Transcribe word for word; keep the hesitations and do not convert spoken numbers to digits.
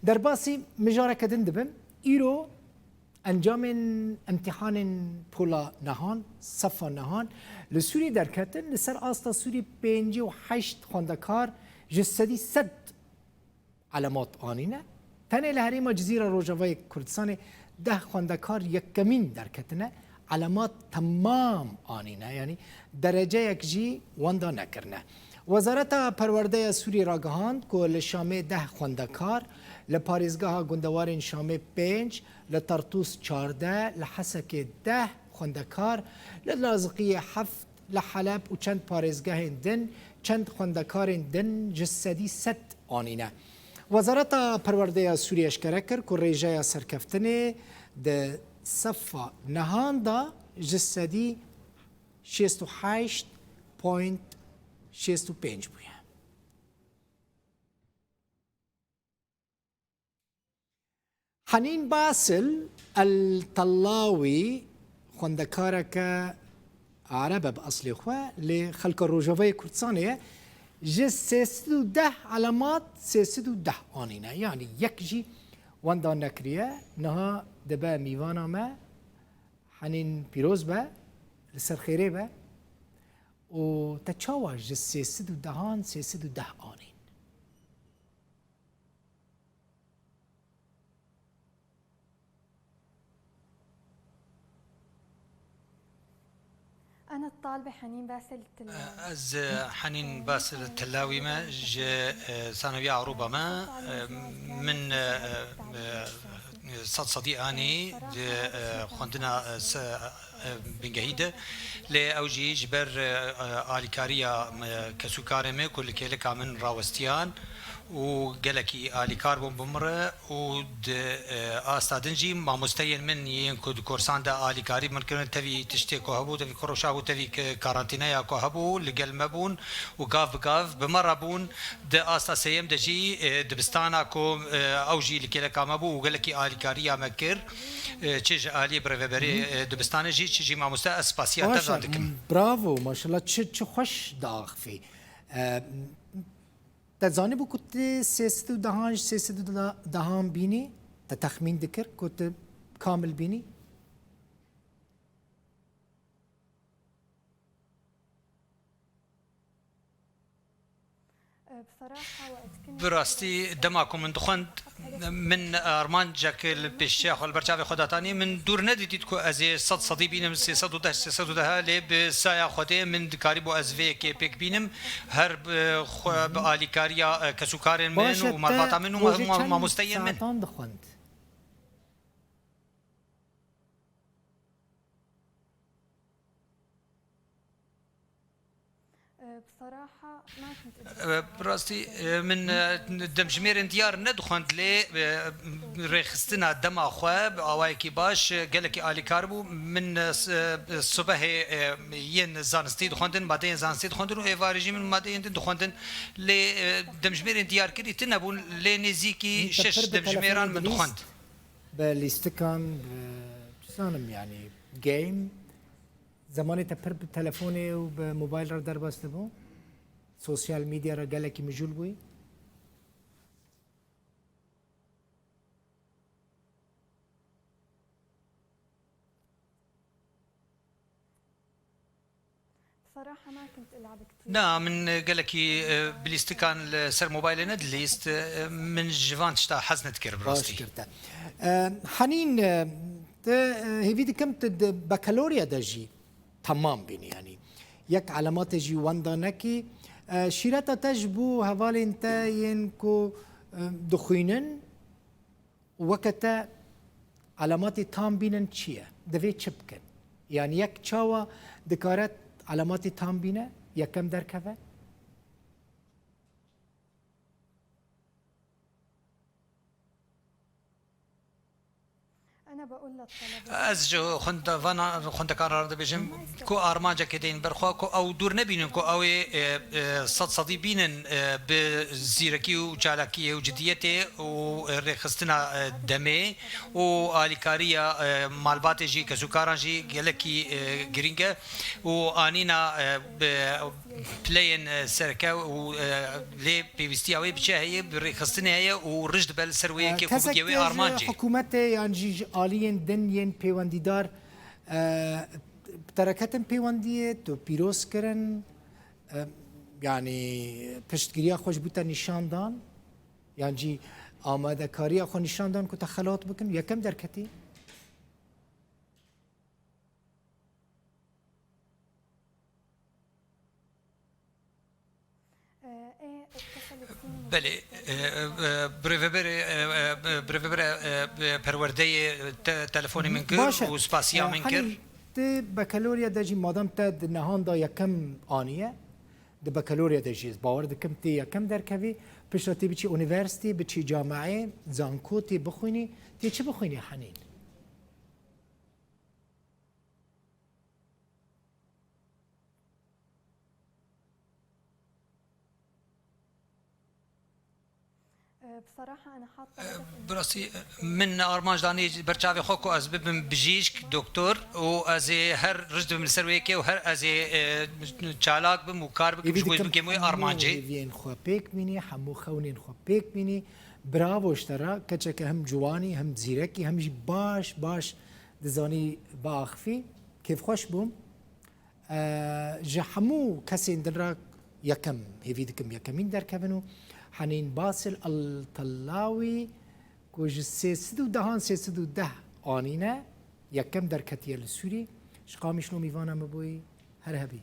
Derbasî mijareke din dibim. Îro encamên îmtîhanên pola nehan, sefa nehan, li Sûrî derketin. Li ser asta Sûrî pêncî û heşt xwendekar ji sedî sed elemat anîne. Tenê li herêma Cizîra Rojavayê Kurdistanê deh xwendekar yekemîn derketine. Elemat temam anîne, yanî dereceyek jî wenda nekirine. Wezareta Perwerdeye Sûrî ragihand ku li Şamê deh xwendekar, li parêzgeha gundewarên Şamê pênc, li Tartûs çardeh, li Hesekê deh xwendekar, li Laziqiyê heft, li Heleb û çend parêzgehên din çend xwendekarên din ji sedî sed anîne. Wezareta Perwerdeya Sûrî eşkere kir ku rêjeya serkeftinê di sefa nehan de ji sedî şêst û heşt point şêst û pênc bûye. Henîn Basil El Tellawî xwendekareke Ereb e bi eslê xwe, lê xelka Rojavayê Kurdistanê ye. Ji sê sed û deh elemat sê sed û deh anîne. Yanî yek jî wenda nekiriye. Niha dibe mîvana me. Henîn pîroz be, li ser xêrê be. Û te çawa ji sê sed û dehan sê sed û deh anîn? أنا الطالبة حنين باسل التلاوي. Ez, e, Henîn Basil Tillawî me, ji, e, Sanawiya Ewropa me. E, min, e, e, sed sedî anî di, e, xwendina, e, se-, e, bingehî de. Lê ew jî ji ber, e, e, alîkariya, e, kesûkarê me ku li kêleka min rawestiyan û gelekî alîkar bûn bi min re û di, e, asta din jî mamosteyên min yên ku di korsan de alîkarî min kirin, tevî tiştê ku hebû, tevî kuroşa bû, tevî ke-, karantîneya ku hebû, li gel me bûn û gav bi gav bi me re bûn. Di asta sêyem de jî, e, dibistana ku, e, ew jî li kêleka me bû û gelekî alîkariya me kir, e, çi ji aliyê birêveberê, e, dibistanê jî, çi jî mamoste, ez spasiya te Baş e, dikim. Bravo, maşallah, çi, çi xweş diaxivî. E, te zanîbû ku tu sê sed û dehan ji sê sed û dehan bînî? Te texmîn dikir ku tu kamil bînî? Bi rastî, dema ku min dixwend, min armancek li pêşiya xwe, li ber çavê xwe datanî, min dûr nedidît ku ez ê sed sedî bînim, sê sed û deh, sê sed û deh, lê bi saya Xwedê min dikarîbû ez vê yekê pêk bînim, her bi xwe, bi alîkariya, e, kesûkarên min Baş e, û te malbata min û rojê ma-, çend mamosteyên min. Saetan dixwend? Bi rastî, e, min, e, demjimêrên diyar nedixwend, lê, e, rêxistina dema xwe bi awayekî baş, e, gelekî alîkar bû. Min, e, s-, e, sibehê, e, yên zanistî dixwendin, madeyên zanistî dixwendin û êvarê jî min madeyên din dixwendin. Lê, e, demjimêrên diyarkirî tune bûn, lê nêzîkî şeş demjimêran min dixwend. Bi lîstikan, bi, çi zanim, yanî, game, zemanê te pir bi telefonê û bi mobayl re derbas dibû? Sosyal medya re gelekî mijûl bûyî? بصراحة ما كنت ألعب كتير. Na, min, e, gelekî, e, bi lîstikan li ser mobaylê nedilîst. E, min ji van tişta hez nedikir, bi Baş rastî. Kir te. E, Henîn, e, te, e, hêvî dikim tu di bakalorya de jî temam bînî, yanî yek elematê jî wenda nekî. E, şîreta te ji bo hevalên te yên ku, e, dixwînin, Weke te elematê tam bînin çi ye? Divê çi bikin? Yanî yek çawa dikare elematê tam bîne, yekem derkeve? Ez ji xwendevana, xwendekaran re dibêjim ku armancekê deynin ber xwe, ku ew dûr nebînin ku ew ê, e, e, sed sedî bînin, e, bi zîrekî û çalakiyê û cidiyetê û, e, rêxistina, e, demê û alîkariya, e, malbatê jî, kesûkaran jî gelekî, e, girîng e û anîna, e, bi Pileyên, e, sereke û, e, lê pêwîstiya wê bi çi heye, bi rêxistinê heye û rij dibe li ser wê yekê ku Kesek bigê wê tê ji armancê. Hikûmetê yan jî ji aliyên din yên pêwendîdar, e, bi te re ketin pêwendiyê, tu pîroz kirin, e, yanî piştgiriya xwe ji bo te nîşan dan, yan jî amadekariya xwe nîşan dan ku te xelat bikin, yekem derketî? Belê, e, e, e, birêveberê, e, e, e, birêvebere, e, e, perwerdeyê te-, telefonê min kir Baş e. û spasiya E, min kir. Hanî, tu bakalorya de jî madem te di nehan de yekem aniye, di bakalorya de jî ez bawer dikim tê yekem derkevî, pişta tê biçî unîversîtê, biçî cameyê, zanko tê bixwînî, tê çi bixwînî Henîn? بصراحة أنا حاطة Bi rastî, e, min armanc danî ber çavê xwe ku ez bibim bijîşk, doktor û ez ê her rij dibim li ser wê yekê û her ez ê, e, çalak bim û kar bikim ji bo bigêm wê armancê. Hêviyên xwe pêk bînî, hemû xewnên xwe pêk bînî. Bravo ji te re, keçeke hem ciwanî, hem zîrekî, hem jî baş, baş dizanî biaxifî. Kêfxweş bûm. E, ji hemû kesên din re yekem, hêvî dikim yekemîn derkevin û Henîn Basil El Tellawî ku ji sê sed û dehan sê sed û deh anîne, yekem derketiye li Sûrî. Ji Qamişlo mîvana min bûyî, her hebî.